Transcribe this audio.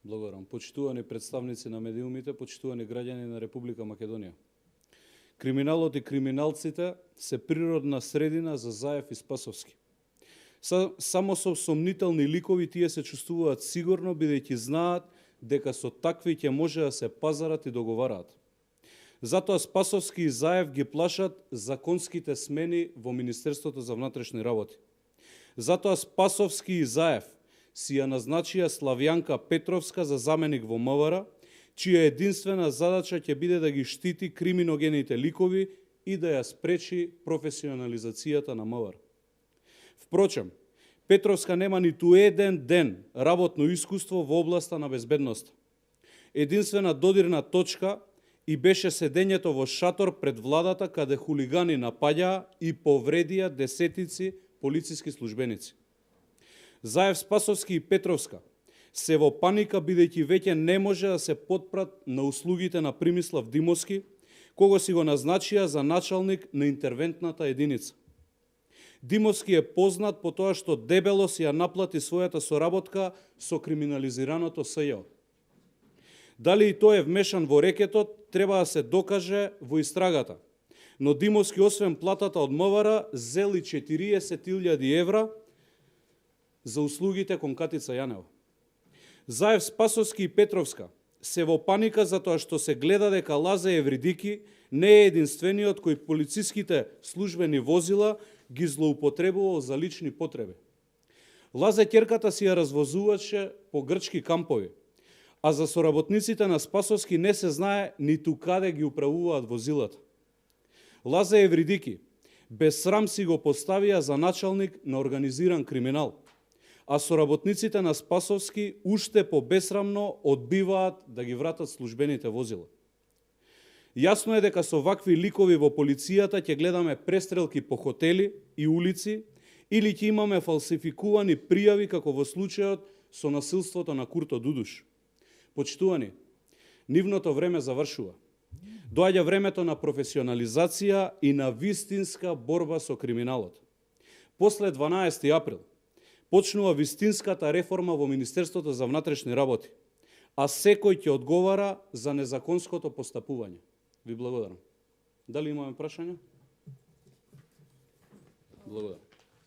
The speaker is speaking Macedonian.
Благодарам. Почитувани представници на медиумите, почитувани граѓани на Република Македонија. Криминалот и криминалците се природна средина за Заев и Спасовски. Само со сомнителни ликови тие се чувствуваат сигурно, бидејќи знаат дека со такви ќе може да се пазарат и договараат. Затоа Спасовски и Заев ги плашат законските смени во Министерството за внатрешни работи. Затоа Спасовски и Заев си ја назначија Славјанка Петровска за заменик во МВР, чија единствена задача ќе биде да ги штити криминогените ликови и да ја спречи професионализацијата на МВР. Впрочем, Петровска нема ниту еден ден работно искуство во областа на безбедноста. Единствена додирна точка и беше седењето во шатор пред владата каде хулигани напаѓаа и повредија десетици полициски службеници. Заев, Спасовски и Петровска се во паника бидејќи веќе не може да се потпрат на услугите на Примислав Димовски, кого си го назначија за началник на интервентната единица. Димовски е познат по тоа што дебело си ја наплати својата соработка со криминализираното СЈО. Дали и тој е вмешан во рекетот, треба да се докаже во истрагата. Но Димовски, освен платата од МВР, зели 40.000 евра за услугите кон Катица Јанева. Заев, Спасовски и Петровска се во паника затоа што се гледа дека Лазе Евридики не е единствениот кој полициските службени возила ги злоупотребувал за лични потреби. Лазе ќерката си ја развозуваше по грчки кампови, а за соработниците на Спасовски не се знае ниту каде ги управуваат возилата. Лазе Евридики без срам си го поставија за началник на организиран криминал, а соработниците на Спасовски уште побесрамно одбиваат да ги вратат службените возила. Јасно е дека со вакви ликови во полицијата ќе гледаме престрелки по хотели и улици или ќе имаме фалсификувани пријави како во случајот со насилството на Курто Дудуш. Почитувани, нивното време завршува. Доаѓа времето на професионализација и на вистинска борба со криминалот. После 12 април почнува вистинската реформа во Министерството за внатрешни работи, а секој ќе одговара за незаконското постапување. Ви благодарам. Дали имаме прашања? Благодарам.